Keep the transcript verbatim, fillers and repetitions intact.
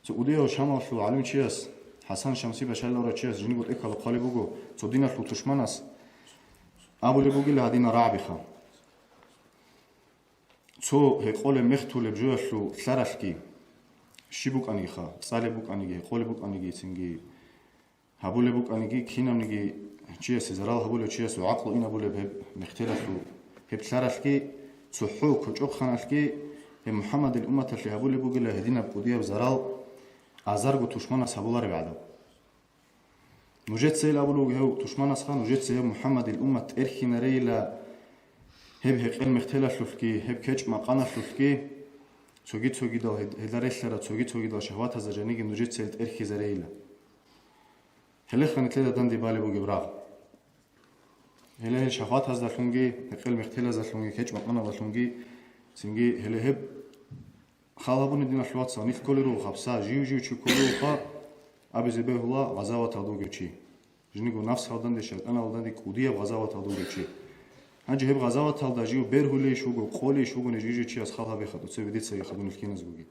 Цо кӀудияв Шамалъул гӀалимчияс, ХӀасан Шамси башаларав чияс жиндирго тӀехьалда хъвалеб буго, цо диналъул тушманас абулеб бугила гьадинал рагӀабиха. Цо гьекъолеб мехтулеб жоялъул лъаралъги, щиб букӀанигиха, цӀалеб букӀаниги, гьекъолеб букӀаниги, цинги гьабулеб букӀаниги, кинабниги чиясе зарал гьабулев чиясул гӀакълу инабулеб гьеб мехтелалъул, гьеб лъаралъги, цохӀо кочӀохъаналъги, гьеб МухӀаммадил умматалъе гьабулеб бугила гьединаб кӀудияб зарал, азарго тушманас гьабулареб гӀадаб. Нужецайил абулев гьев тушманасха, нужеца гьев МухӀаммадил уммат тӀерхьинарейила гьеб гьекъел мехтелалъулъги, гьеб кечӀ-макъаналъулъги, цоги-цогидал гьед-, гьелда релълъарал цоги-цогидал шагьватазда жаниги нужецайил тӀерхьизарейила. Гьелеха нилъеда данде балеб бугеб рагъ. Гьеле гьел шагьватаздалъунги, гьекъел мехтелаздалъунги, кечӀ-макъаналдалъунги, цинги гьеле гьеб хал гьабуни, диналъул вацал, нилъ кколел руго хабса, жив-жив чи кколев вуха, абизе бегьула гъазаваталда вугев чи. Жиндирго нафсалданде, шайтӀаналданде кӀудияб гъазаваталда вугев чи. Гьанже гьеб гъазаваталда жив бергьулейищ вуго, къолейищ вугони жив-жив чияс хал гьабеха, дуцебе дицаги хадуб нилъ киназгоги.